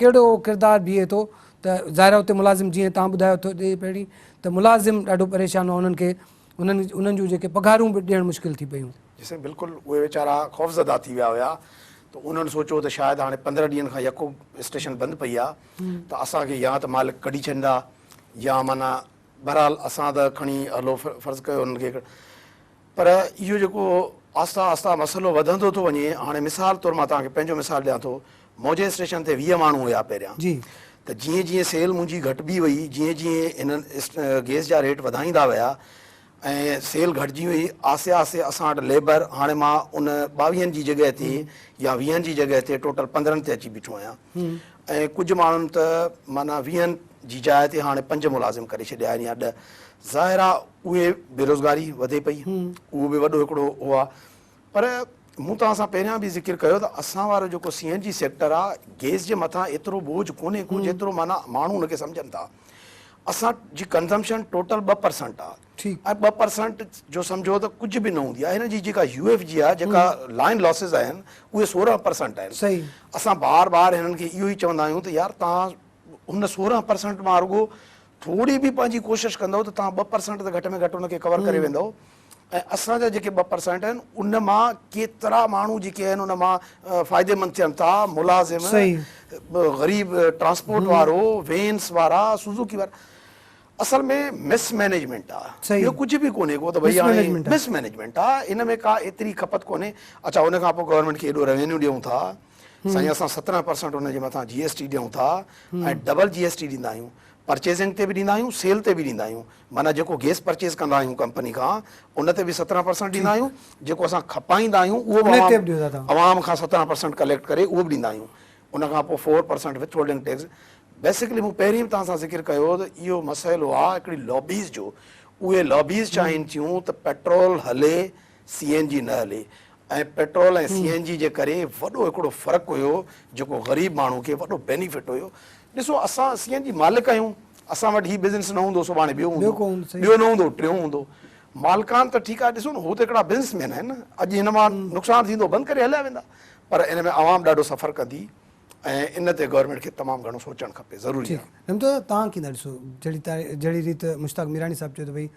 ڪهڙو ڪردار بيهي ٿو ته ظاهر آهي اتي ملازم جيئن توهان ٻڌايو ٿو ڏي پهرين ته ملازم ڏاڍو پريشان هئا انهن کي انهن انهن جون جيڪي پگهارون به ڏيڻ مشڪل ٿي پيون. جي سائين بلڪل اهي ويچارا خوفزده ٿي ويا هيا ته انهن سوچيو ته شايد هاڻي 15 ڏينهن کان يڪو اسٽيشن بند پئي آهي ته اسان کي يا ته مالڪ ڪڍي ڇڏيندا يا معنيٰ بهرحال اسان ته کڻي هلو فرض ڪيو انهن کي پر اهو جيڪو آهسته آهسته مسئلو وڌندو ٿو وڃي، هاڻي مثال طور مان توهان کي پنهنجو مثال ڏيان ٿو، منهنجي اسٽيشن تي 20 ماڻهو هيا پهريان ته جيئن جيئن سيل منهنجي گهٽبي وئي، جيئن جيئن هنن گيس جا ريٽ وڌائيندا ويا ۽ سيل گهٽجي وئي، آهستي آهستي اسان وٽ ليبر هاڻي مان ان ٻاويهن جي جڳهه تي يا ويهن جي جڳهه تي ٽوٽل 15 تي اچي بيٺو آهيان ۽ ڪجهه ماڻهن ته معنيٰ ويهن جي جاء تي هاڻي پنج ملازم ڪري ڇڏيا آهن يا 10، ظاهر آ اهي بيروزگاري وڌي پئي اهو به وڏو هڪڙو اهو آ پر مون توهان سان پهريان به ذڪر ڪيو ته اسان وارو جيڪو سي اين جي سيڪٽر آ گيس جي مٿان ايترو بوجھ ڪونهي ڪو جيترو معنيٰ ماڻهو ان کي سمجهن ٿا. اسان جي ڪنزمپشن ٽوٽل 2% آ ۽ 2% جو سمجهو ته ڪجهه به نه هوندي آ. هن جي جيڪا يو ايف جي آ جيڪا لائن لاسز آهن اهي 16% آهن. اسان بار بار هنن کي اهو ئي چوندا آهيون ته يار توهان هن 16% مان رڳو ٿوري به پنهنجي ڪوشش ڪندؤ ته توهان 2% ته گهٽ ۾ گهٽ ان کي ڪور ڪري ويندؤ ۽ اسان جا جيڪي 2% آهن ان مان ڪيترا ماڻهو جيڪي آهن ان مان فائديمند ٿين ٿا، ملازم، غريب ٽرانسپورٽ وارو، وينس وارا، سوزوڪي وارا، اصل ۾ مس مينيجمينٽ آ، ٻيو ڪجهه به ڪونهي ڪو ته ڀئي هاڻي مس مينيجمينٽ آ، ان ۾ ڪا ايتري کپت ڪونهي. اڇا ان کان پوء گورنمينٽ کي ايڏو روينيو ڏيون ٿا، سائين اسان 17% ان جي مٿان جي ايس ٽي ڏيون ٿا ۽ ڊبل جي ايس ٽي ڏيندا آهيون، پرچيزنگ تي به ڏيندا آهيون سيل تي به ڏيندا آهيون، معنيٰ جيڪو گيس پرچيز ڪندا آهيون ڪمپني کان ان تي به 17% ڏيندا آهيون، جيڪو اسان کپائيندا آهيون اهو به عوام کان 17% ڪليڪٽ ڪري اهو به ڏيندا آهيون، ان کان پوء 4% وٿ هولڊنگ ٽيڪس. بيسڪلي مون پهرين به توهان سان ذڪر ڪيو ته اهو مسئلو آهي هڪڙي لابيز جو، اهي لابيز چاهين ٿيون ته پيٽرول هلي سي اين جي نه هلي ۽ پيٽرول ۽ سي اين جي جي ڪري وڏو هڪڙو فرق هيو جيڪو غريب ماڻهو کي وڏو بينيفٽ هيو. ڏسو اسان سي اين جي مالڪ آهيون اسان وٽ هي بزنس نه هوندو سڀاڻي ٻيو هوندو ٻيو نه هوندو ٽيون هوندو مالڪان ته ٺيڪ آهي ڏسو نه هو ته هڪڙا بزنس مين آهن نه اڄ هن مان نقصان ٿيندو بند ڪري هليا ويندا پر ان ۾ عوام ڏاڍو سفر ڪندي ۽ ان تي گورنمينٽ کي تمام گهڻو سوچڻ کپي ضروري آهي. نمتو صاحب توهان ڪيئن ٿا ڏسو جهڙي جهڙي ريت مشتاق ميراڻي صاحب چيو ته ڀئي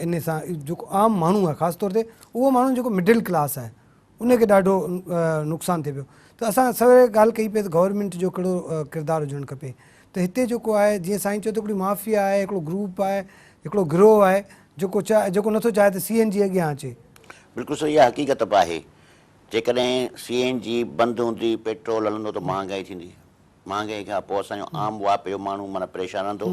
ان سان جيڪو عام ماڻهو آهي خاص طور تي اهو ماڻهو جيڪو مڊل ڪلاس آهي ان کي ڏاڍو نقصان ٿئي پيو ته اسان سوير ڳالهه ڪئي پئي ته گورنمينٽ جو ڪهڙو ڪردار هجڻ کپي ته هتي جيڪو آهي جيئن سائين چيو ته هڪڙي مافيا آهي هڪڙو گروپ آهي هڪڙو گروهه آهي جيڪو چاهي جيڪو نٿو چاهي ته سي اين جي اڳيان اچي. بلڪل سر اها حقيقت به آهي جيڪڏهن سي اين جي بند هوندي پيٽرول هلندو ته مهانگائي ٿيندي مهانگائي کان پوء اسان جو عام واهپي جو ماڻهو معنيٰ پريشان رهندو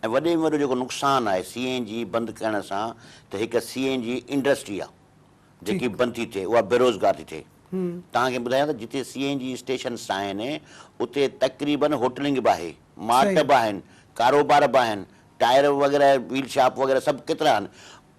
۽ وڏي ۾ وڏو جيڪو نقصان آهي سي اين جي بند ڪرڻ سان ته هڪ سي اين جي انڊسٽري آهي جيڪي بند ٿي ٿئي اها بيروزگار ٿي ٿئي. توهان کي ٻڌايان ته جتي سي اين جي اسٽيشنس آهن اتي تقريبن هوٽلنگ به آهي، مارٽ به آهن، ڪاروبار به آهن، ٽائر وغيره ويل شاپ وغيره سڀ ڪيترا آهن.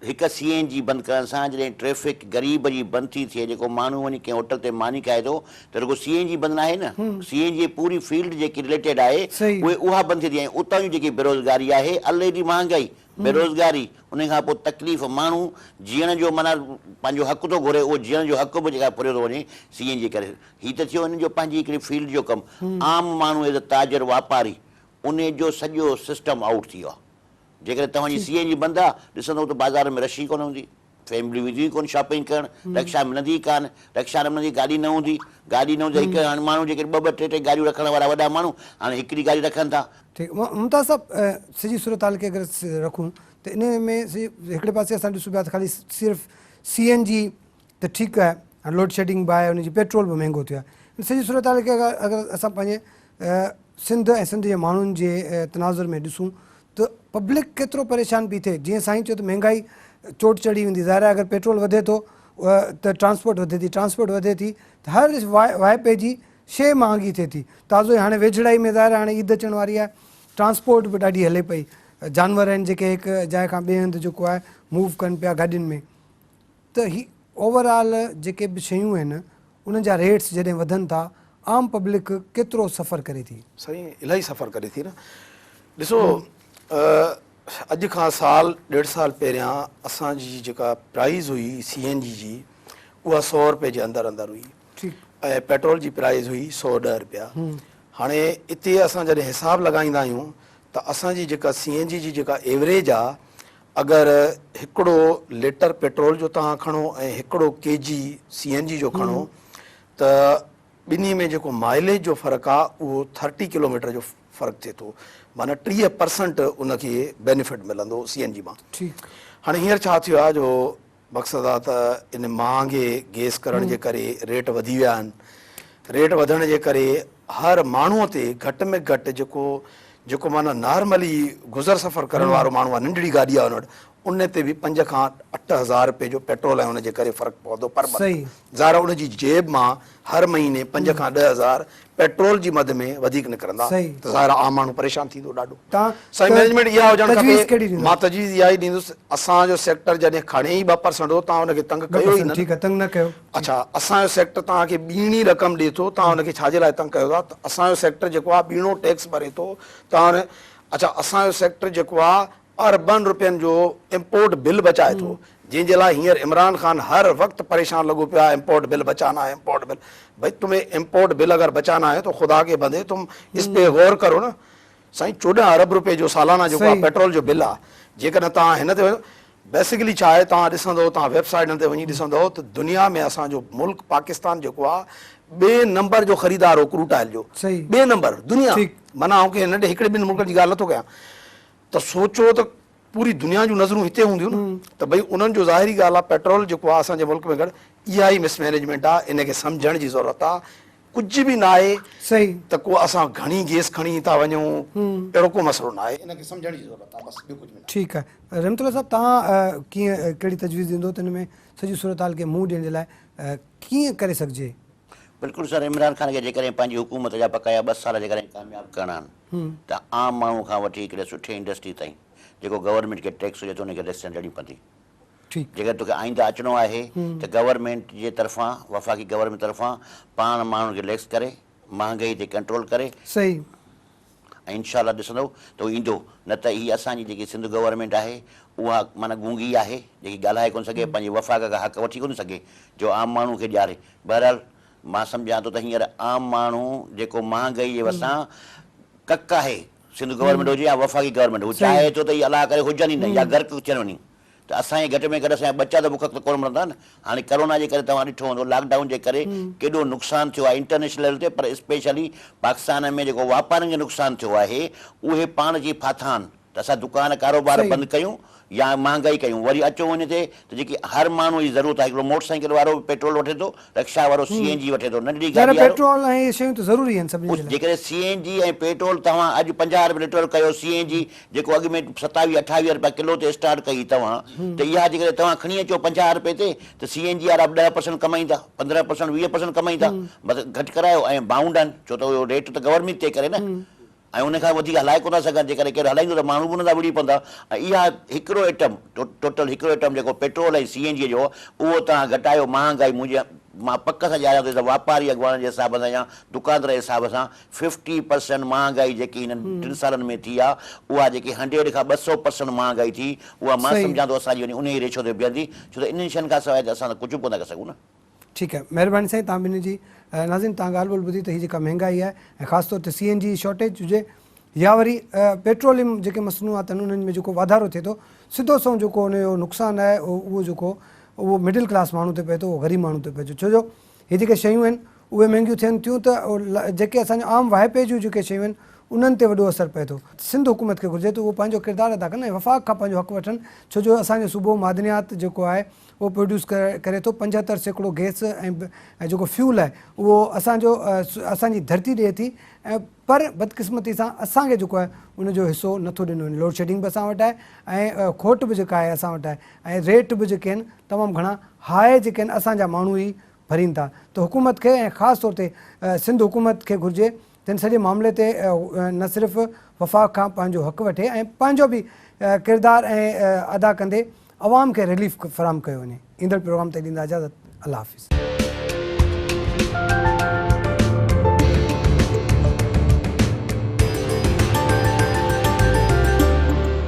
هڪ سي اين جي بند ڪرڻ سان جڏهن ٽريفڪ غريب جي بند ٿي ٿئي جيڪو ماڻهو وڃي ڪنهن هوٽل تي ماني کائي ٿو ته رڳو سي اين جي بند ناهي نه سي اين جي پوري فيلڊ جيڪي رليٽيڊ آهي اهي اها بند ٿئي ٿي ۽ اتان جون جيڪي بيروزگاري آهي الريڊي مهانگائي بيروزگاري انهي کان پوء تڪليف ماڻهو جيئڻ جو معنيٰ پنهنجو حق ٿو گهري اهو جيئڻ جو حق به جيڪا ڦريو ٿو وڃي سي اين جي ڪري هي ته ٿيو هنن جو پنهنجي هڪڙي فيلڊ جو ڪم عام ماڻهو ايز ا تاجر واپاري انهي جو سڄو سسٽم آئوٽ ٿي ويو آهي جيڪڏهن توهان جي سي اين جي بند آ، ڏسندو ته بازار ۾ رش ئي ڪونه هوندي. فيمليون وينديون ئي ڪونه شاپنگ ڪرڻ، رڪشا ملندي ئي ڪانه، رڪشا نه ملندي گاڏي نه هوندي، گاڏي نه هوندي ته هڪ هاڻي ماڻهو جيڪڏهن ٻه ٻه ٽي ٽي گاڏيون رکڻ وارا وڏا ماڻهو هاڻي هڪڙي گاڏي رکن ٿا. ٺيڪ ممتاز صاحب سڄي صورتحال کي اگر رکون ته انهي ۾ هڪڙي پاسي اسان ڏسون پيا ته خالي صرف سي اين جي ته ٺيڪ آهي هاڻي لوڊ شيڊنگ به آهي ان جي پيٽرول به مهنگو ٿيو آهي سڄي صورتحال کي اگر اسان پنهنجي سنڌ ۽ سنڌ جي ماڻهن جي تناظر ۾ ڏسون ته پبلڪ ڪيترو پريشان پئي ٿئي جيئن سائين چيو ته مهنگائي چوٽ چڙهي ويندي ظاهر آهي اگر پيٽرول وڌي ٿو ته ٽرانسپورٽ وڌي ٿي، ٽرانسپورٽ وڌي ٿي ته هر واهپي جي شيء مهانگي ٿئي ٿي. تازو ئي هاڻي ويجهڙائي ۾ ظاهر آهي هاڻي عيد اچڻ واري آهي، ٽرانسپورٽ به ڏاڍي هلي پئي، جانور آهن جيڪي هڪ جاء کان ٻئي هنڌ جيڪو آهي موو ڪن پيا گاڏين ۾ ته هي اوور آل جيڪي به شيون آهن انهن جا ريٽس جڏهن وڌن ٿا عام پبلڪ ڪيترو سفر ڪري ٿي؟ سائين الاهي سفر ڪري ٿي نه ڏسو اڄ کان سال ڏيڍ سال پهريان اسان جي جيڪا پرائز هئي سي اين جي جي اها سو روپئي جي اندر اندر هئي ۽ پيٽرول جي پرائز هئي 110 روپيا. هاڻي اتي اسان جڏهن حساب لڳائيندا آهيون ته اسان جي جيڪا سي اين جي جي جيڪا ايوريج آ اگر هڪڙو ليٽر پيٽرول جو توهان کڻو ۽ هڪڙو ڪي جي سي اين جي جو کڻو ته ٻنهي ۾ جيڪو مائليج جو فرق آ اهو ٿرٽي ڪلوميٽر جو فرق ٿئي ٿو معنيٰ 30 پرسنٽ ان کي بينيفٽ ملندو سي اين جي مان. هاڻي هينئر ڇا ٿيو آ جو مقصد آ ته ان مهانگي گيس ڪرڻ جي ڪري ريٽ وڌي ويا آهن. ريٽ وڌڻ جي ڪري هر ماڻهو تي گهٽ ۾ گهٽ جيڪو جيڪو معنيٰ نارملي گذر سفر ڪرڻ وارو ماڻهو آ ننڍڙي گاڏي آ ان وٽ ان تي به 5 کان 8 هزار روپيه جو پيٽرول ۽ ان جي ڪري فرق پوندو پر منٿ. ظاهر آ ان جي جيب مان هر مهيني 5 کان 10 هزار پيٽرول جي مد ۾ وڌيڪ نڪرندا ته ظاهر آ عام ماڻهو پريشان ٿيندو ڏاڍو. سائين مئنيجمينٽ اها هجڻ کپي مان تجويز اها ئي ڏيندس اسان جو سيڪٽر جڏهن کڻي ئي 2% هو توهان ان کي تنگ ڪيو ئي نه اڇا اسان جو سيڪٽر توهان کي ٻيڻي رقم ڏي ٿو توهان ان کي ڇا جي لاء تنگ ڪيو ٿا ته اسان جو سيڪٽر جيڪو آ ٻيڻو ٽيڪس ڀري ٿو توهان اڇا اسان جو سيڪٽر جيڪو آ اربن روپين جو امپورٽ بل بچائي ٿو جنهن جي لاء هينئر عمران خان هر وقت پريشان لڳو پيو آهي امپورٽ بل بچانا هي امپورٽ بل ڀئي تمهين امپورٽ بل اگر بچانا هي تو خدا ڪي بندي تم اس پي غور ڪرو نه سائين 14 ارب روپي جو سالانه جيڪو آهي پيٽرول جو بل آهي جيڪڏهن توهان هن تي بيسڪلي ڇا آهي توهان ڏسندو توهان ويب سائيٽن تي وڃي ڏسندو ته دنيا ۾ اسان جو ملڪ پاڪستان جيڪو آهي ٻئي نمبر جو خريدار هو ڪروٽ آئل جو ٻئي نمبر دنيا معنيٰ آئون ڪنهن ننڍي هڪڙي ٻن ملڪن جي ڳالهه نٿو ڪيان ته سوچو ته پوري دنيا جون نظرون هتي هونديون نه ته ڀئي انهن جو ظاهري ڳالهه آهي پيٽرول جيڪو آهي اسان جي ملڪ ۾ گهٽ اها ئي مس مئنيجمينٽ آهي ان کي سمجهڻ جي ضرورت آهي ڪجهه به نه آهي صحيح ته ڪو اسان گهڻي گيس کڻي ٿا وڃون اهڙو ڪو مسئلو نه آهي ان کي سمجهڻ جي ضرورت آهي بس ٻيو ڪجهه به نه آهي. ٺيڪ آهي رحمت الله صاحب توهان ڪيئن ڪهڙي تجويز ڏيندو ته ان ۾ سڄي صورتحال کي منهن ڏيڻ جي لاء ڪيئن ڪري سگهجي؟ بلڪل سر عمران خان کي جيڪڏهن پنهنجي حڪومت جا بقايا ٻه سال جيڪڏهن ڪامياب ڪرڻا آهن ته عام ماڻهو کان وٺي هڪڙي سٺي انڊسٽري تائين جيڪو گورنمينٽ کي ٽيڪس هجي ٿو ان کي ريسٽرن ڏيڻي پوندي. جيڪڏهن توکي آئنده اچڻو آهي ته گورنمينٽ جي طرفان وفاقي گورنمينٽ طرفان پاڻ ماڻهن کي رليڪس ڪري مهانگائي تي ڪنٽرول ڪري ۽ انشاء الله ڏسندو ته هو ايندو نه ته هي اسان جي جيڪي سنڌ گورنمينٽ آهي اها معنيٰ گونگي آهي جيڪي ڳالهائي ڪونه سگهي پنهنجي وفاق کان حق وٺي ڪونه سگهي جو عام ماڻهو کي ڏياري بهرحال مان سمجهان ٿو ته هينئر عام ماڻهو جيڪو مهانگائي جي وسان ڪڪ آهي، سنڌ گورنمينٽ هجي يا وفاقي گورنمينٽ، هو چاهي ٿو ته هي الله ڪري هجن ئي نه يا غرق ٿين وڃي ته اسان جي گهٽ ۾ گهٽ اسان جا ٻچا ته بک ته ڪونه مرندا نه. هاڻي ڪرونا جي ڪري توهان ڏٺو هوندو لاڪ ڊائون جي ڪري ڪيڏو نقصان ٿيو آهي انٽرنيشنل ليول تي پر اسپيشلي پاڪستان ۾ جيڪو واپارين کي نقصان ٿيو آهي اهي پاڻ اچي ڦاٿا آهن. ته اسان دڪان ڪاروبار بند ڪيون يا مهانگائي ڪيون وري اچو وڃ تي ته جيڪي هر ماڻهو جي ضرورت آهي هڪڙو موٽر سائيڪل وارو به پيٽرول وٺي ٿو رڪشا وارو سي اين جي وٺي ٿو ننڍڙي ظاهر گاڏي وارو پيٽرول ۽ اهي شيون ته ضروري آهن سڀني جي لاء. جيڪڏهن سي اين جي ۽ پيٽرول توهان اڄ 50 رپيا ليٽر ڪيو سي اين جي جيڪو اڳ ۾ 27 28 رپيا ڪلو تي اسٽارٽ ڪئي توهان ته اها جيڪڏهن توهان کڻي اچو 50 رپئي تي ته سي اين جي وارا به 10 پرسنٽ ڪمائيندا 15 پرسنٽ 20 پرسنٽ ڪمائيندا مطلب گهٽ ڪرايو ۽ بائونڊ آهن ڇو ته اهو ريٽ ته گورنمينٽ طئي ڪري نه. ۽ ان کان وڌيڪ هلائي ڪونه ٿا سگهن، جيڪڏهن ڪير هلائيندو ته ماڻهو به ان سان وڙهي پوندا ۽ اها هڪڙو ايٽم، ٽوٽل هڪڙو ايٽم جيڪو پيٽرول ۽ سي اين جي جو اهو توهان گهٽايو مهانگائي منهنجي مان پڪ سان ڄاڻان ٿو ته واپاري اڳواڻن جي حساب سان يا دڪاندارن جي حساب سان ففٽي پرسنٽ مهانگائي جيڪي هنن ٽن سالن ۾ ٿي آهي اها جيڪي هنڊريڊ کان 200 پرسنٽ مهانگائي ٿي اها مان سمجهان ٿو اسان جي وڃي انهي ريشو تي بيهندي ڇو ته انهن شين کان سواء ته اسان ته ڪجهه به ڪونه ٿا ڪري سگهون نه. ٺيڪ آهي مهرباني سائين توهان ٻنهي جي. ناظرين توهان ڳالهه ٻولهه ٻڌي ته هي جيڪا مهنگائي آهي ۽ خاص طور تي سي اين جي شارٽيج هجي يا وري پيٽروليم جيڪي مصنوعات آهن انهن ۾ جيڪو واڌارو ٿئي ٿو سڌو سنئون جيڪو ان جو نقصان آهي اهو جيڪو اهو مڊل ڪلاس ماڻهو تي پئي ٿو اهو غريب ماڻهو تي پئي ٿو ڇو جو هي جيڪي شيون آهن اهي مهنگيون ٿين ٿيون ته جيڪي اسان جو عام واهپي جون جيڪي شيون آهن انهن تي وڏو اثر پئي ٿو. سنڌ حڪومت کي گهرجي ته اهو پنهنجو ڪردار ادا ڪن ۽ وفاق کان پنهنجو حق وٺن ڇو جو اسان جو صوبو معدنيات جيڪو آهي اهو پروڊيوس ڪري ٿو 75% گئس ۽ جيڪو فيول آهي اهو اسان جو اسان جي ڌرتي ڏئي ٿي ۽ پر بدقسمتي سان اسان کي جيڪو آهي ان جو حصو نٿو ڏنو وڃي لوڊ شيڊنگ به اسان وٽ آهي ۽ کوٽ به جيڪا آهي اسان وٽ آهي ۽ ريٽ به جيڪي آهن تمام گهڻا هاء جيڪي آهن اسان جا ماڻهو ئي ڀرين ٿا ته حڪومت کي ۽ خاص طور تي سنڌ حڪومت کي گهرجي ته ان سڄي معاملي تي نه صرف وفاق کان پنهنجو حق وٺي ۽ پنهنجو به ڪردار ۽ ادا ڪندي عوام کي رليف فراهم ڪيو وڃي. ايندڙ پروگرام تائين ڏيندا اجازت الله حافظ.